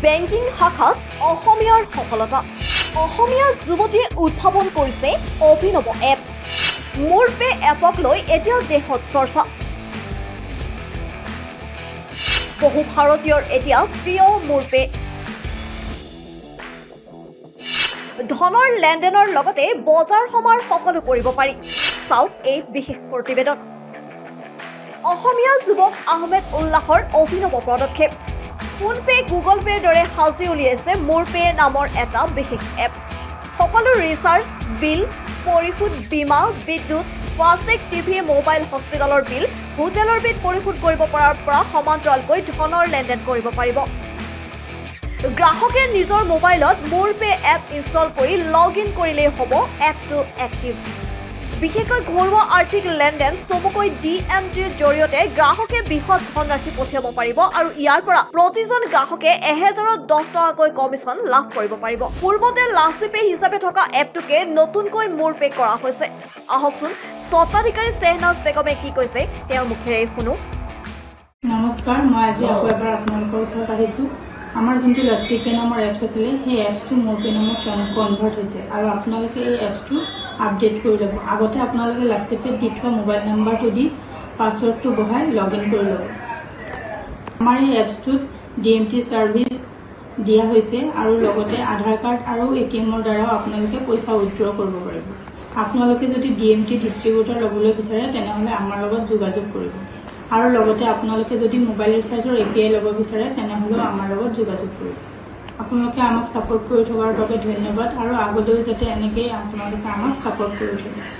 Banking শাখাত অসমীয়াৰ সফলতা। অসমীয়া যুৱতীয়ে উদ্ভাৱন কৰিছে অভিনৱ এপ। মোৰ পে এপক লৈ এতিয়া দেশত চৰ্চা। বহু ভাৰতীয়ৰ এতিয়া প্ৰিয় মোৰ পে। ধনৰ লেনদেনৰ লগতে বজাৰ সমাৰ সকলো কৰিব পাৰি। চাওক এই বিশেষ প্ৰতিবেদন। অসমীয়া যুৱক আহমেদ উল্লাহৰ অভিনৱ পদক্ষেপ। ফোনপে, গুগল পে'ৰ দৰে সাজি উলিয়াইছে মোৰ পে' নামৰ এটা বিশেষ এপ। সকলো ৰিচাৰ্জ, বিল পৰিশোধ, বীমা, বিদ্যুৎ, ফাষ্টেগ, টিভি, মোবাইল, হস্পিটেলৰ বিল, হোটেলৰ বিল পৰিশোধ কৰিব পৰাৰ পৰা সমান্তৰালকৈ ধনৰ লেনদেন কৰিব পাৰিব। গ্ৰাহকে নিজৰ মোবাইলত মোৰ পে' এপ ইনষ্টল কৰি লগ ইন কৰিলেই হ'ব এপটো এক্টিভ। বিশেষকৈ ঘৰুৱা আৰ্থিক লেনদেন চমুকৈ ডি এম টিৰ জৰিয়তে গ্ৰাহকে বৃহৎ ধনৰাশি পঠিয়াব পাৰিব আৰু ইয়াৰ পৰা প্ৰতিজন গ্ৰাহকে 1010 টকাকৈ কমিছন লাভ কৰিব পাৰিব। পূৰ্বতে লাচি পে হিচাপে থকা এপটোকে নতুনকৈ মোৰ পে কৰা হৈছে। আহকচোন স্বত্বাধিকাৰী শ্বেহনাজ বেগমে কি কৈছে তেওঁৰ মুখেৰে শুনো। নমস্কাৰ, মই আজি আকৌ এবাৰ আপোনালোকৰ ওচৰত আহিছোঁ। আমাৰ যোনটো লাচি পে নামৰ এপছ আছিলে, সেই এপছটো মোৰ পে নামত কনভাৰ্ট হৈছে আৰু আপোনালোকে এই এপছটো আপডেট কৰি ল'ব। আগতে আপোনালোকে লাচি পেত দি থোৱা মোবাইল নাম্বাৰটো দি পাছৱৰ্ডটো বহাই লগ ইন কৰি ল'ব। আমাৰ এই এপছটোত ডি এম টি ছাৰ্ভিচ দিয়া হৈছে আৰু লগতে আধাৰ কাৰ্ড আৰু এ টি এমৰ দ্বাৰাও আপোনালোকে পইচা উইড্ৰ কৰিব পাৰিব। আপোনালোকে যদি ডি এম টি ডিষ্ট্ৰিবিউটৰ ল'বলৈ বিচাৰে, তেনেহ'লে আমাৰ লগত যোগাযোগ কৰিব আৰু লগতে আপোনালোকে যদি মোবাইল ৰিচাৰ্জৰ এ পি আই ল'ব বিচাৰে, তেনেহ'লেও আমাৰ লগত যোগাযোগ কৰিব। আপোনালোকে আমাক ছাপোৰ্ট কৰি থকাৰ বাবে ধন্যবাদ আৰু আগলৈও যাতে এনেকেই আপোনালোকে আমাক ছাপোৰ্ট কৰি থাকে।